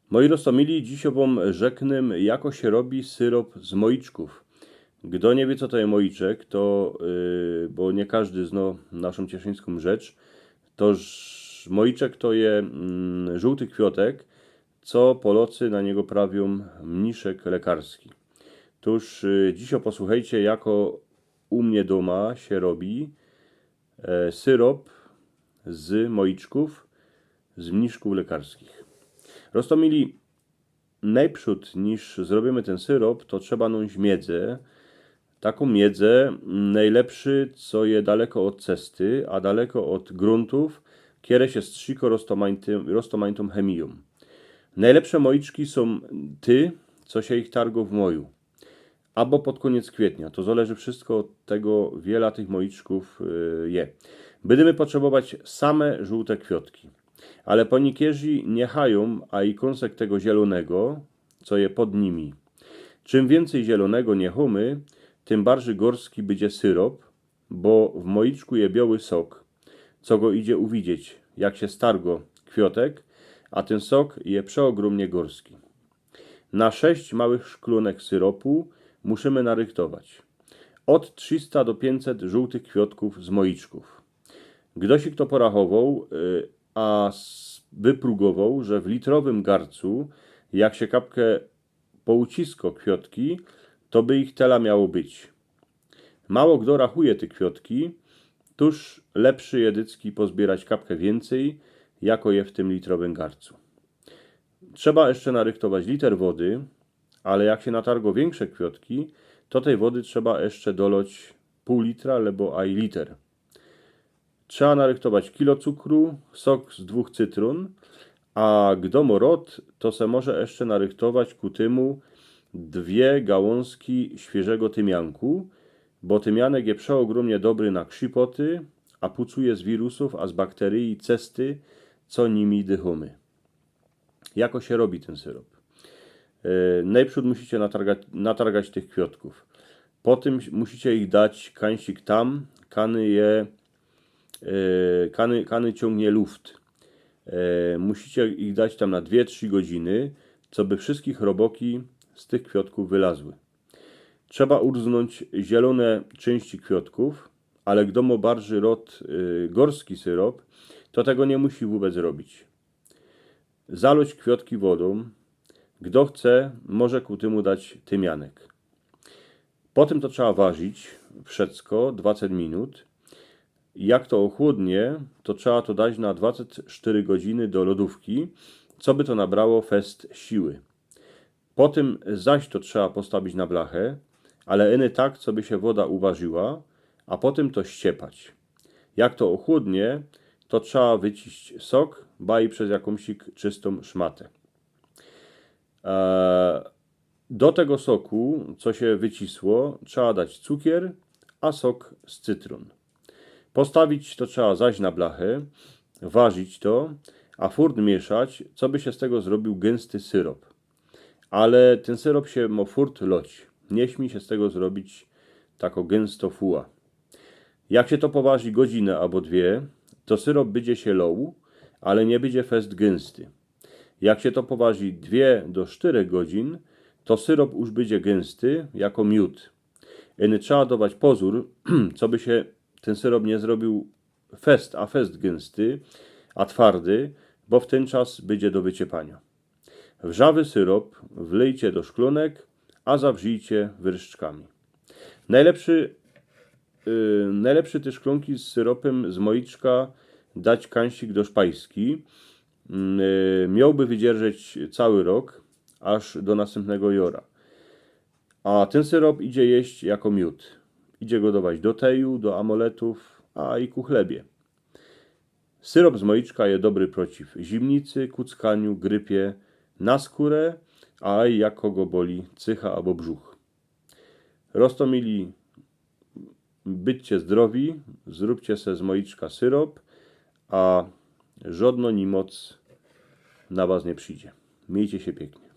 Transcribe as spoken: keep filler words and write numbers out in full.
Moji roztōmili, dzisiŏ wōm rzeknã, jako sie robi syrop z mojiczkōw. Gdo niy wiy, co to je mojiczek, to, yy, bo niy kożdy zno naszōm cieszyńskōm rzecz, to ż-, mojiczek to je, mm, żōłty kwiŏtek, co Polocy na niego prawiōm mniszek lekarski. Tōż, yy, dzisiŏ posłuchejcie, jako u mie dōma sie robi, e, syrop z mojiczkōw, z mniszkōw lekarskich. Roztōmili, nojprzōd, niż zrobiymy tyn syrop, to trzeba nōńć miedzę. Takõ miedzę, mm, nojlepszy, co je daleko ôd cesty, a daleko ôd grōntōw, kiere sie strziko roztōmańtym-, roztōmańtōm chemijōm. Nojlepsze mojiczki sōm te, co sie ich targo w moju. Abo pod kōniec kwietnia. To zależy wszystko ôd tego, wiela tych mojiczkōw, y, je. Bydymy potrzebować same żōłte kwiŏtki. Ale ponikierzy niy chajōm, a i kōnsek tego zielōnego, co je pod nimi. Czym wiyncyj zielōnego niy chōmy, tym bardzij gorski bydzie syrop, bo w mojiczku je bioły sok, co go idzie uwidzieć, jak sie stargo kwiŏtek, a tyn sok je przeôgrōmnie gorski. Na sześć małych szklōnek syropu musimy narychtować ôd trzysta do piyńćset żōłtych kwiŏtkōw z mojiczkōw. Gdoś to porachowoł, y, a s-, wyprugowoł, że w litrowym garcu, jak sie kapke poucisko kwiŏtki, to by ich tela miało być. Mało gdo rachuje te kwiŏtki, tōż lepszy je dycki pozbiyrać kapke wiyncyj, jako je w tym litrowym garcu. Trzeba jeszcze narychtować liter wody, ale jak sie natargo wiynkrze kwiŏtki, to tyj wody trzeba jeszcze doloć pōł litra, abo aj liter. Trzeba narychtować kilo cukru, sok z dwōch cytrōn, a gdo mŏ rŏd, to se może jeszcze narychtować ku tymu dwie gałōnzki świyżego tymianku, bo tymianek je przeôgrōmnie dobry na krzipoty, a pucuje z wirusōw, a z bakteryji cesty, co nimi dychōmy. Jako sie robi tyn syrop? E, nojprzōd musicie natargać, natargać tych kwiŏtkōw. Potym musicie ich dać kańsik tam, kany je, e, kany, kany ciōngnie luft. E, musicie ich dać tam na dwie, trzi godziny, coby wszystkie chroboki z tych kwiŏtkōw wylazły. Trzeba urznōńć zielōne czynści kwiŏtkōw, ale gdo mŏ bardzij rŏd, y, gorski syrop, to tego niy musi wōbec robić. Zalać kwiŏtki wodōm. Gdo chce, może ku tymu dać tymianek. Potym to trzeba warzić wszysko dwacet minut. Jak to ôchłodnie, to trzeba to dać na dwacet sztyry godziny do lodōwki, coby to nabrało fest siły. Potym zaś to trzeba postawić na blachę, ale yny tak, coby sie woda uwarziła, a potym to ściepać. Jak to ôchłodnie, to trzeba wyciść sok, baj przez jakōmś czystōm szmatę. E, do tego soku, co sie wycisło, trzeba dać cukier, a sok z cytrōn. Postawić to trzeba zaś na blachę, warzić to, a furt mieszać, coby sie z tego zrobił gęsty syrop. Ale tyn syrop sie mŏ furt loć. Niy śmij sie z tego zrobić tako gęsto fuła. Jak sie to powarzi godzinę abo dwie, to syrop bydzie sie loł, ale niy bydzie fest gęsty. Jak sie to powarzi dwie do sztyrech godzin, to syrop już bydzie gęsty jako miōd. Yny trzeba dować pozōr, coby sie tyn syrop niy zrobiōł fest, a fest gęsty, a twardy, bo w tyn czas bydzie do wyciepaniŏ. Wrzawy syrop wlyjcie do szklōnek, a zawrzijcie wyrszczkami. Nojlepszy, y, nojlepszy te szklōnki z syropym z mojiczka dać kańsik do szpajski. Mm, y, miołby wydzierżeć cały rok, aż do nastympnego jŏra. A tyn syrop idzie jeść jako miōd. Idzie go dować do teju, do amoletōw, a i ku chlebie. Syrop z mojiczka je dobry przeciw zimnicy, kuckaniu, grypie, na skōrę, a i jak kogo boli cycha abo brzuch. Roztōmili, bydźcie zdrowi, zrōbcie se z mojiczka syrop, a żŏdnŏ niymoc na was niy przidzie. Miejcie sie piyknie.